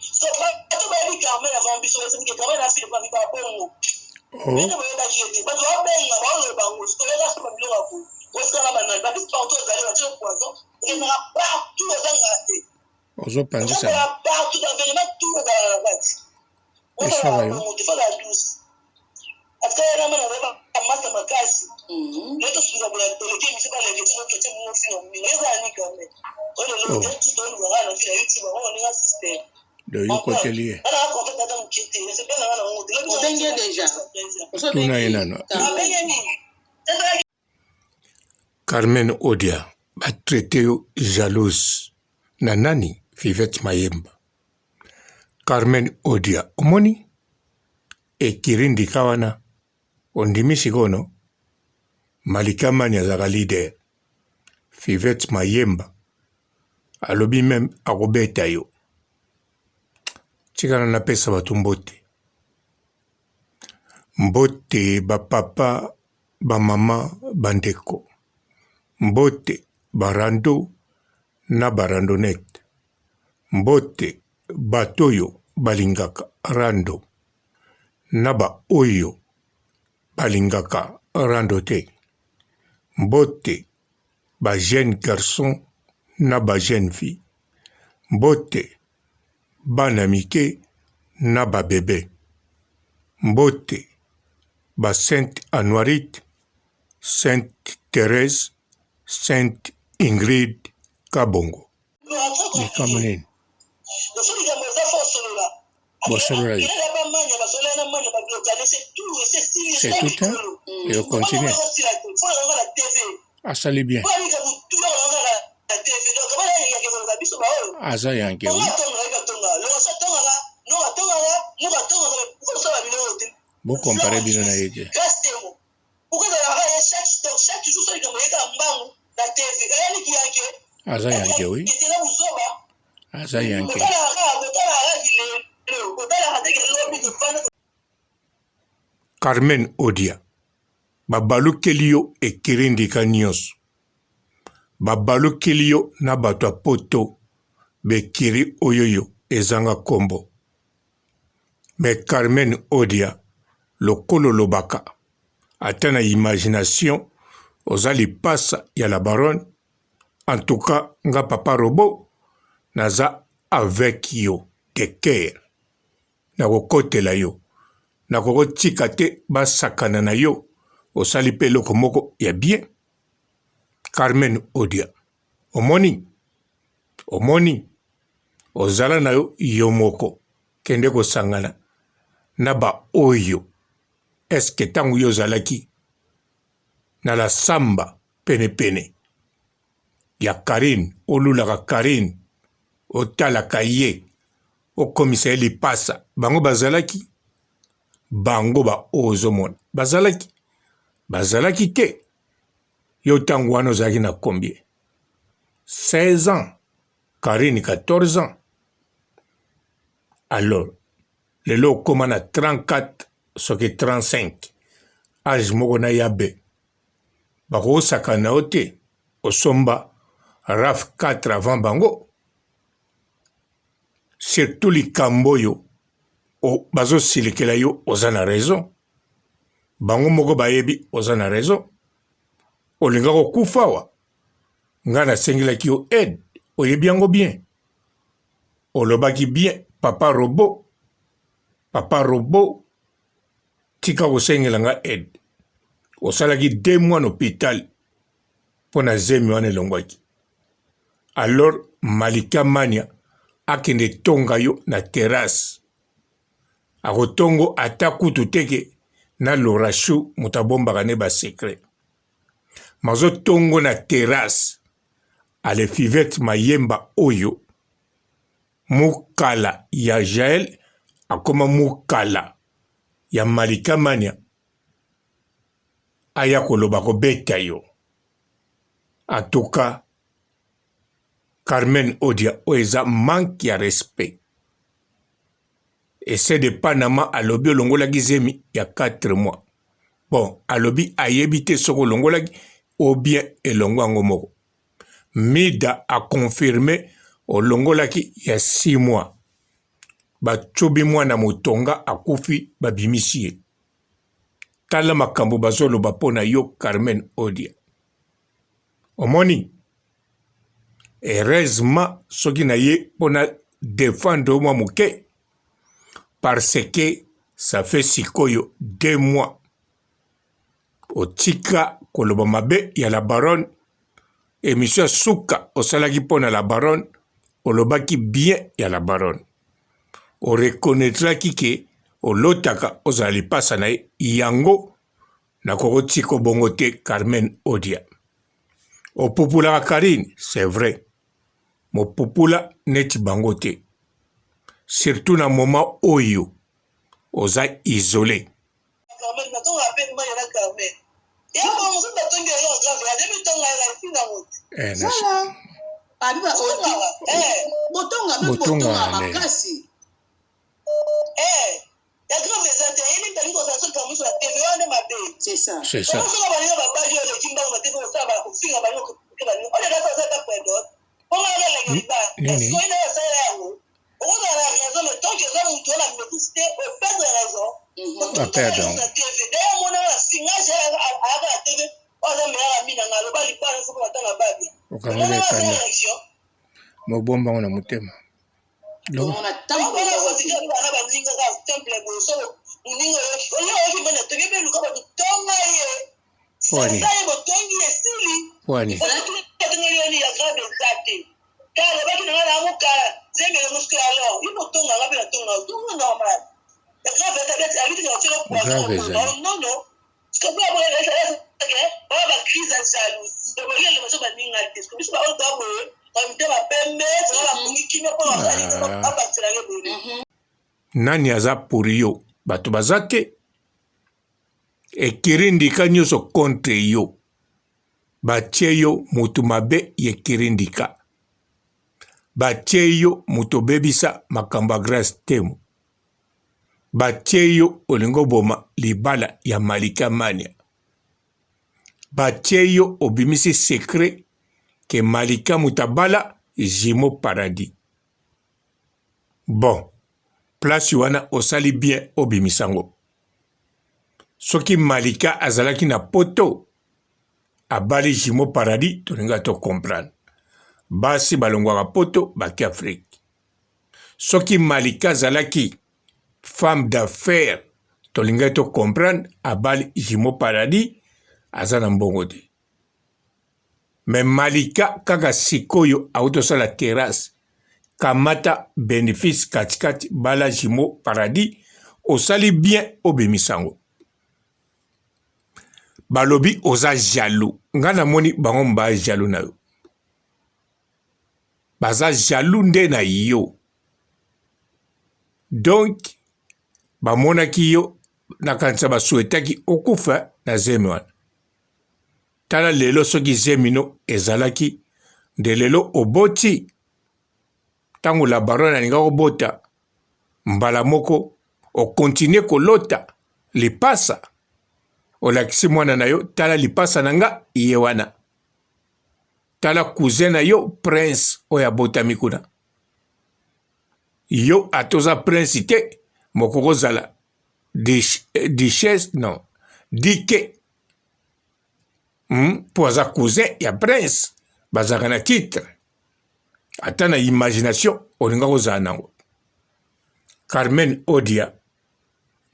So bato bayebi Carmen avant biso, bayebisaki ke Carmen afili pa ba bongo. Oh. Bino boyebaki ye te. Bato babenga baoloba yango. Sikoyo oyoka soba biloko ya boye. Osika na banani. Babisi partout ozali batie poison. Okendaka partout ozangaka te. Ozopanzisa. Ozangaka partout ba evenement tout ozalaka na kati. Eswaka yo. Ozalaka bongo te. Faut ozala douce. Atika ye na mwana ba masa makasi. Naye tosunga boye eleki émission baleke ti okete mongo fina moninga ezala ni quand même. Oyo lelo Oh. te ti tolukaka na vie na YouTube yango oninga système. Do yo koteli ye. Ana contact ata moke te. Nasepela nanga nango te. Obengi ye déjà? Tuna ye nano. Abenge nini? Carmen Odia ba traite yo jalouse na nani Fivette Mayemba. Carmen Odia omoni ekiri ndika wana ondimi sikoyo no Malika Mani azalaka leader Fivette Mayemba alobi meme akobeta yo tikala napesa bato mbote mbote ba papa ba mama ba ndeko mbote ba rando na ba randonnette mbote bato oyo balingaka rando na ba oyo balingaka rando te mbote ba jeune garçon na ba jeune fille mbote bana mike na ba bebe mbote ba sainte Anuarite sainte Therèse sainte Ingrid Kabongo likambo nini bosolola ye c'est tout hein et on continue asali bien aza yanke oui bo compare bino na ye te aza yanke oui aza yanke Carmen Odia babalukeli yo ekirindika nyonso babalukeli yo na bato ya poto bekiri oyoyo ezanga kombo mais Carmen Odia lokola olobaka ata na imagination oza lipasa ya la baronne en tout cas nga papa robot naza avec yo de cœur nakokotela yo nakokotika te basakana na yo osali mpe eloko moko ya bien Carmen Odia omoni omoni ozala na yo yo moko kende kosangana na ba oyo eske ntango yo ozalaki na la samba penepene ya Carine olulaka Carine otalaka ye okomisa ye lipasa bango bazalaki bango ba oyo ozomona bazalaki bazalaki te yo ntango wana ozalaki na combien 16 ans Carine 14 ans alors lelo okoma na 34 soki 35 age moko na yabe bakosakana na yo te osomba raf 4 avant bango surtout likambo oyo bazosilikela yo oza na raison bango moko bayebi oza na raison olinga kokufa awa ngai nasengelaki yo aide oyebi yango bien olobaki bien papa robot papa robot tika kosengela nga aide osalaki deux mois na hôpital mpo na zemi wana elongwaki alors malika mania akende tonga yo na terrasse akotongo ata kutu teke na lorachou moto abombaka ne basecret mazotongo na terrasse ale fivette mayemba oyo mukala ya jael akoma mukala ya malika mania aya koloba kobeta yo en tout cas Carmen Odia oyo eza manque ya respect ese de Panama alobi olongolaki zemi ya 4 mois bon alobi ayebi te soki olongolaki ou bien elongo yango moko Mida a confirme olongolaki ya 6 mois. Bacobi mwana motonga akufi babimisi ye. Tala makambo bazoloba mpo na yo Carmen Odia. Omoni? Heureusement soki na ye mpo na defendre yo mwa moke parce que ça fait sikoyo 2 mois otika koloba mabe ya la baronne. Emission ya suka osalaki mpo na la baronne, olobaki bien ya la baronne, oreconnaitraki ke olotaka ozala lipasa na ye. Yango nakokotika bongo te. Carmen Odia, opupulaka Carine, c'est vrai, mopupula neti bango te, surtout na moment oyo oza isole. Botonga makasi. C'est ça. C'est ça. Nini? Okozala na raison mais tant que oza mutu wana maîtrise te o perdre raison. A perdre yango. Na TV d'ailleurs mona na singage ayaka na TV oyo aza meilleur ami na nga aloba libala soki batanga babi. Okangeli ekanda. Mobomba ngo na motema. Omona ntango Bana kotika bana baninga kaka simple boye soko moninga oyoki oyo oyoki bana tongi mpe luka bato tonga ye. Pwani. Sasa ye botongi esili. Pwani. Batongeli yo nini ya grave eza te. Kala alobaki na nga na mukala zembe yango sikoyo alors yo botonga nga mpe natonga tongo normal. Ya grave ata beti abiti na otelo Grave poison ezali. non non. Sikoyo boya boya ke baya ba crise ya jalousie. Bolinga liboso baninga te. Sikoyo biso ba oyo toa boye ba mitema pembe toza bakongi kimia mpo babakisela ye boye. Nani aza pour yo? Bato baza te. Ekiri ndika nyonso contre yo. Batie yo mutu mabe ye kirindika. Batie yo mutu obebisa makambo ya Grace Temo. Batie yo olingi oboma libala ya Malika Mania. Batie yo obimisi secret ke Malika mutu abala Jumeau Paradis. Bon, place wana osali bien obimisa ngo. Soki Malika azalaki na poto abali jumeau paradis tolinga to comprendre. Basi balongwaka poto bake Afrique. Soki Malika azalaki femme d'affaires tolingaki to comprendre abali jumeau paradis aza na mbongo te. Mais Malika kaka sikoyo auti osala terrasse kamata benefice katikati bala jumeau paradis osali bien obimisa yango. Balobi oza jaloux nga namoni bango ba jaloux na yo baza jaloux nde na yo donc bamonaki yo nakanisa basuetaki okufa na zemi wana. Tala lelo soki zemi no ezalaki nde lelo oboti tango la baronne alingaki obota mbala moko o continuer kolota lipasa olakisi mwana na yo tala lipasa na nga ye wana tala cousin na yo prince oyo abotami kuna yo ata oza prince te moko kozala duchesse non dike Mpo aza cousin ya prince bazalaka na titre ata na imagination olinga kozala nango. Carmen Odia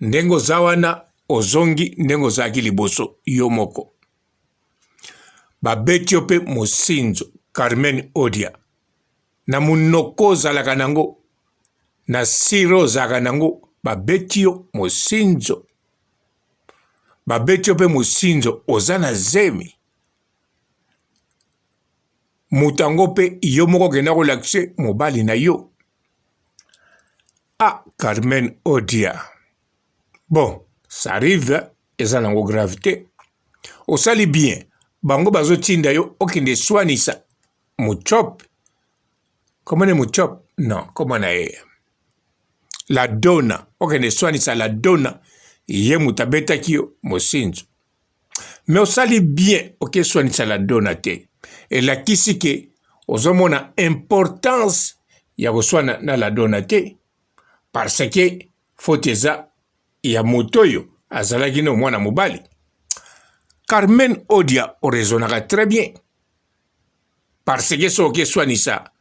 ndenge oza wana ozongi ndenge ozalaki liboso yo moko babeti yo mpe mosinzo. Carmen Odia na monoko ozalaka nango na sire ozalaka nango babeti yo mosinzo. Babeti yo mpe mosinzo oza na zemi moto yango mpe yo moko okenda kolakise mobali na yo. Ah Carmen Odia bon ça arrive eza nango grave te osali bien bango bazotinda yo okende swanisa muchop komone muchop non koma na ye la dona okende swanisa la dona ye moto abetaki yo mosinzo me osali bien oke swanisa la dona te elakisi ke ozomona importance ya koswana na la dona te. Parce que faute eza ya moto oyo azalaki no mwana mobali. Carmen Odia oraisonnaka très bien. Parce que soki okeswanisa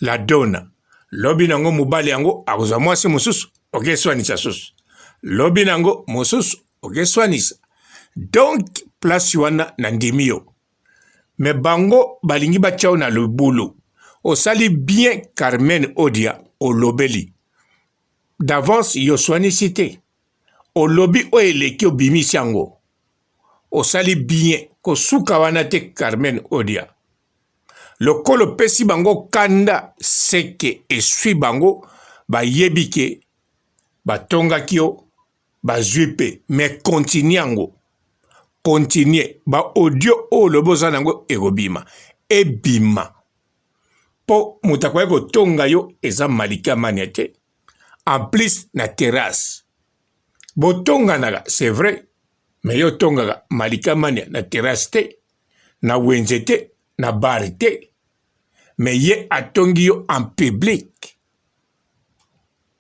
la dona lobi nango mobali yango akozwa mwasi mosusu okeswanisa susu lobi nango mosusu okeswanisa donc place wana nandimi yo me bango balingi batya yo na libulu osali bien Carmen Odia olobeli d'avance yo oswanisi te olobi oyo eleki obimisi yango osali bien kosuka wana te Carmen Odia lokola opesi bango kanda seke eswi bango bayebi ke batongaki yo bazwi mpe mais continue yango continue ba audio oyo olobi oza na yango ekobima ebima mpo moto akoki kotonga yo eza malika mania te en plus na terrasse botonganaka c'est vrai mais yo otongaka malika mania na terrasse te na wenze te na bar te mais ye atongi yo en public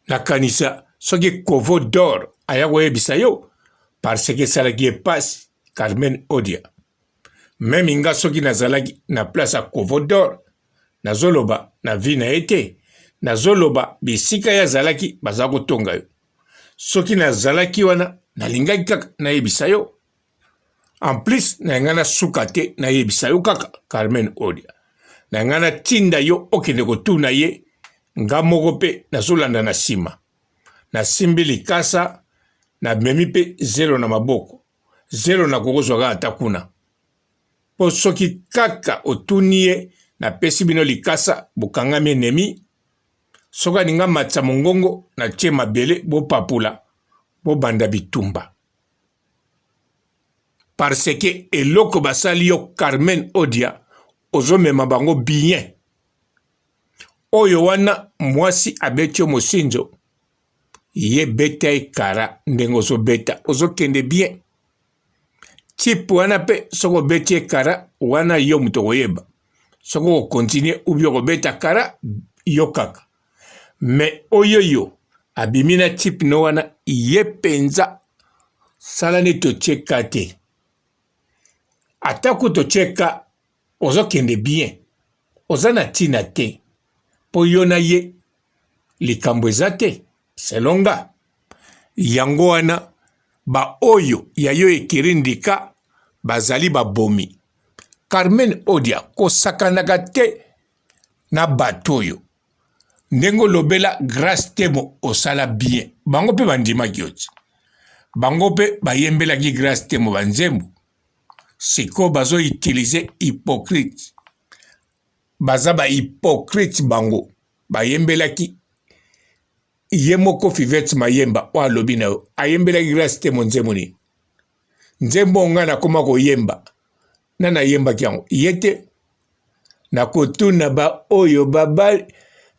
nakanisa soki kovo d'or aya koyebisa yo parce que esalaki ye pasi Carmen Odia meme nga soki nazalaki na place ya kovo d'or nazoloba na vie na ye te nazoloba bisika ye azalaki baza kotonga yo soki nazalaki wana nalingaki kaka nayebisa yo En plus na nga nasuka te nayebisa yo kaka Carmen Odia na nga natinda yo okende kotuna ye nga moko mpe nazolanda na nsima nasimbi likasa namemi mpe zelo na maboko zelo nakokozwa kaka ata kuna mpo soki kaka otuni ye napesi bino likasa bokangami enemi soki alinga matisa mongongo natie mabele bopapula bobanda bitumba parce que eloko basali yo Carmen Odia ozomema bango bien oyo wana mwasi abeti yo mosinzo ye beta ye kara ndenge ozobeta ozokende bien type wana mpe soki obeti ye kara wana yo moto okoyeba soki okokontinue ubi okobeta kara yo kaka me oyo yo abimi na type no wana ye mpenza sala neti otie ka te ata kutu otie ka ozokende bien oza na ntina te mpo yo na ye likambo eza te selon nga yango wana baoyo ya yo ekeri ndika bazali babomi Carmen Odia kosakanaka te na bato oyo ndenge olobela Grace Temo osala bien bango mpe bandimaki yo ti bango mpe bayembelaki Grace Temo banzembo sikoyo bazo utiliser hypocrite baza ba hypocrite bango bayembelaki ye moko Fivette Mayemba oyo alobi na yo ayembelaki Grace Temo nzembo nini nzembo oyo ngai nakoma koyemba nani ayembaki yango ye te nakotuna baoyo babali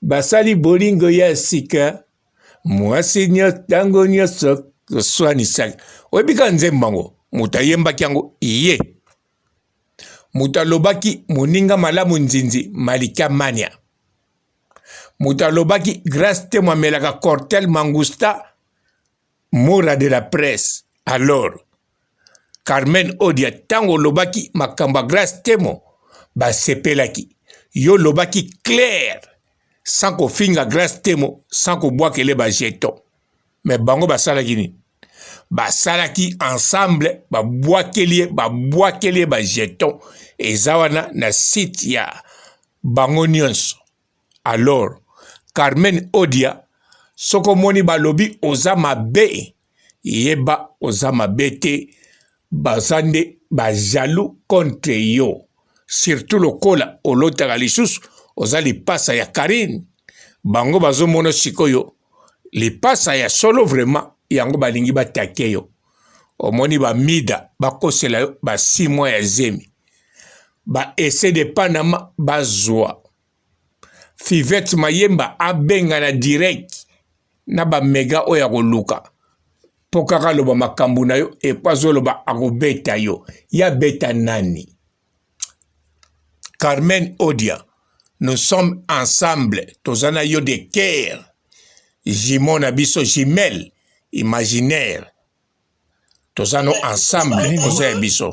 basali bolingo ya sika mwasi ntango nyonso koswanisaka oyebi kaka nzembo yango moto ayembaki yango ye moto alobaki moninga malamu nzinzi malika mania moto alobaki grace temo amelaka cortel mangusta Mura de la presse alors Carmen Odia tango olobaki makambo ya Grace Temo basepelaki yo olobaki clair sans kofinga Grace Temo sans kobwakele ba jeton mais bango basalaki nini basalaki ensemble babwakeli ye babwakeli ye ba jeton eza wana na site ya bango nyonso Alors Carmen Odia soki omoni balobi oza mabe yeba oza mabe te baza nde ba jaloux contre yo surtout lokola olotaka lisusu oza lipasa ya Carine bango bazomona sikoyo lipasa ya solo vraiment yango balingi batake yo omoni ba mida bakosela yo ba 6 mois ya zemi ba essai de Panama bazwa Fivette Mayemba abenga na direct na ba mega oyo akoluka mpo kaka aloba makambo na yo epo azoloba akobeta yo ye abeta nani Carmen Odia nous sommes ensemble toza na yo de cœur. Jumeau na biso jumelle imaginaire toza no ensemble oza ya biso. Oh.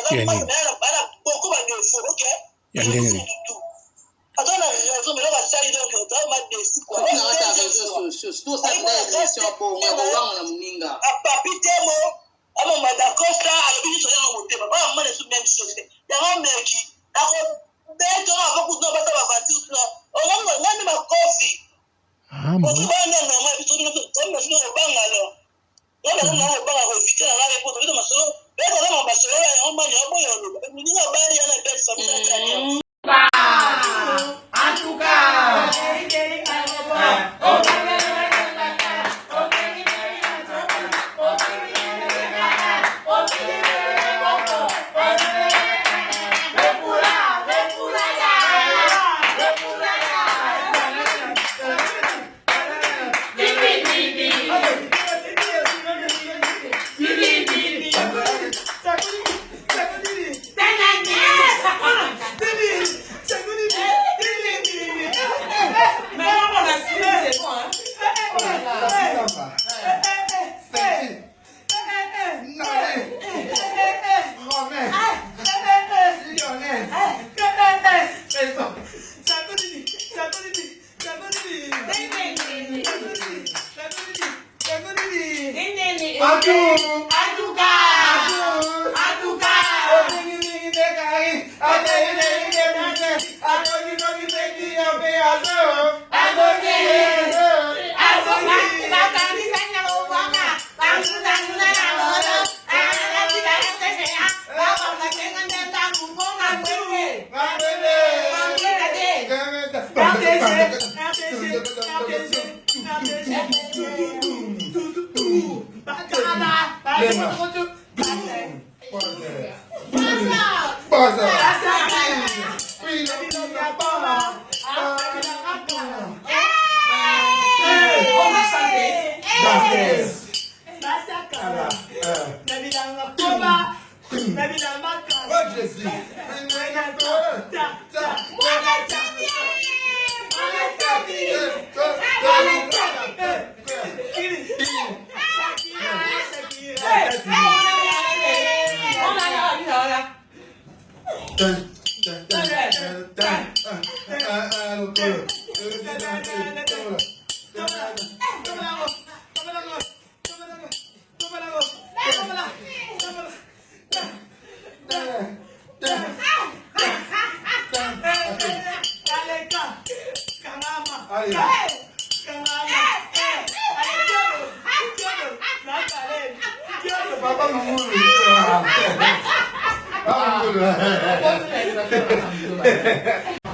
Ya nini? Ya ndenge nini? Amama Dacosta alobi nyonso ya motema oyo amona esu meme chose te yango meki nakobeto na avo kutu na bata baventure tuna omongo ngai nde makofi oki bana nde normal biso tomi kobanga lo ngai nakomi na kobanga koevite na ngai po tobeta masolo beta na masolo ya yango mani oboya oloba moninga abali yana belle famille na alliance.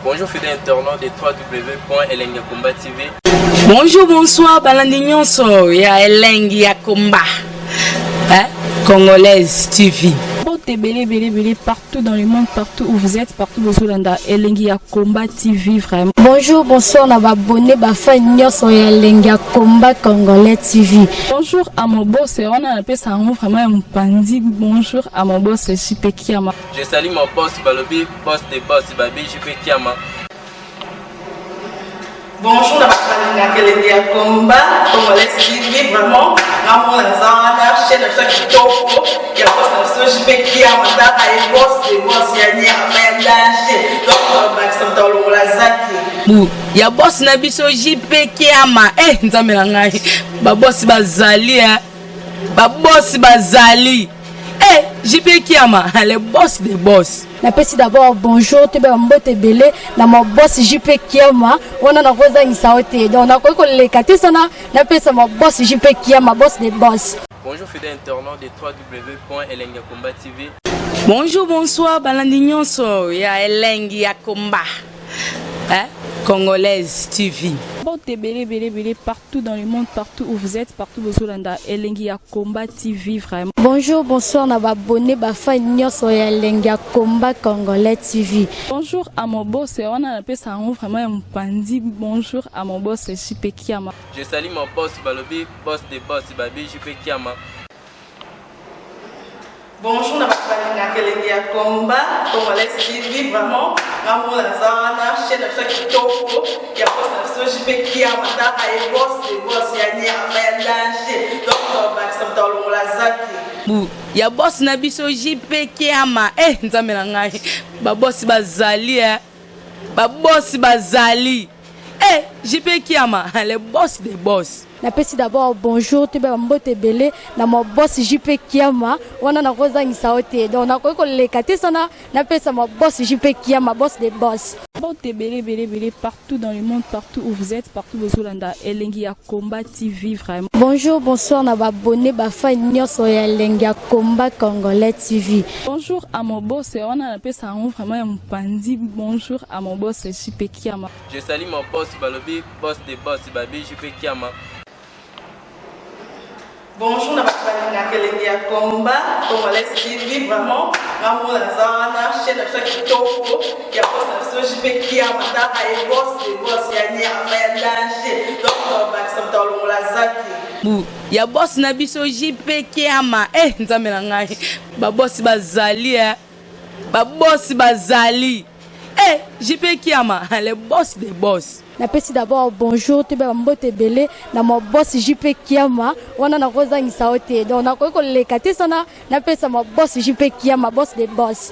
Bonjour fidèles internautes de www.elengakomba TV. Bonjour, bonsoir, balandi nyonso ya elengi ya komba. Hein? Congolaise TV. Mbote ebele ebele ebele partout dans le monde, partout où vous êtes, partout bozolanda elengi ya combat TV vraiment. Bonjour, bonsoir na ba abonné ba fan nyonso ya elengi ya combat congolais TV. Bonjour à mon boss, wana napesa yango vraiment ya mopanzi. Bonjour à mon boss JP Kiama. Je salue mon boss Balobi, boss de boss Babi JP Kiama. Bonjour na bato balingaka elengi ya combat congolais TV vraiment ngamona naza wana chaîne na biso ya kitoko ya boss na biso JP Kiama tala ye boss de boss ya nyama ya danger donc bakisa moto alongola zaki bu ya boss na biso JP Kiama eh nzambe na ngai ba boss bazali eh ba boss bazali eh JP Kiama le boss de boss. Napesi d'abord bonjour toyeba mbote ebele na ma boss JP Kiama wana nakozangisa yo te donc nakoki koleka te sana napesa ma boss JP Kiama boss de boss. Bonjour fidèle internaute de www.elengakomba TV. Bonjour, bonsoir, balandi nyonso ya elengi ya komba. Hein? Congolaise TV. Mbote ebele ebele ebele partout dans le monde, partout où vous êtes, partout bozolanda elengi ya combat TV vraiment. Bonjour, bonsoir na ba abonné ba fan nyonso ya elengi ya combat congolais TV. Bonjour à mon boss, wana napesa yango vraiment ya mopanzi. Bonjour à mon boss JP Kiama. Je salue mon boss Balobi, boss de boss Babi JP Kiama. Bonjour na bato Balingaka elengi ya combat congolais TV, vraiment nga mona naza wana, chaîne na biso ya kitoko ya boss na biso JP Kiama, taka ye boss de boss ya nyama ya danger, donc tobakisa moto alongola zaki. Bu ya boss na biso JP Kiama, eh Nzambe na ngai, ba boss bazali, eh ba boss bazali, eh JP Kiama, le boss des boss. Napesi d'abord bonjour, toyeba bambote ebele na ma boss JP Kiama. Wana nakozangisa yo te, donc nakoki koleka te sana napesa ma boss JP Kiama, boss de boss. Mbote ebele ebele ebele partout dans le monde, partout où vous êtes, partout bozolanda Elengi ya Combat TV vraiment. Bonjour, bonsoir na ba abonnés, ba fans nyonso ya Elengi ya Combat Congolais TV. Bonjour à mon boss, wana napesa yango vraiment ya mopanzi. Bonjour à mon boss JP Kiama. Je salue mon boss balobi boss de boss babi JP Kiama. Bonjour na bato balingaka elengi ya combat congolais TV, vraiment nga mona naza wana, chaîne na biso ya kitoko ya boss na biso JP Kiama, taka ye boss de boss ya nyama ya danger, donc tobakisa moto alongola zaki. Bu ya boss na biso JP Kiama, eh Nzambe na ngai, ba boss bazali, eh ba boss bazali, eh JP Kiama, le boss des boss. Napesi d'abord bonjour, toyeba bambote ebele na ma boss JP Kiama. Wana nakozangisa yo te, donc nakoki koleka te sana napesa ma boss JP Kiama, boss de boss.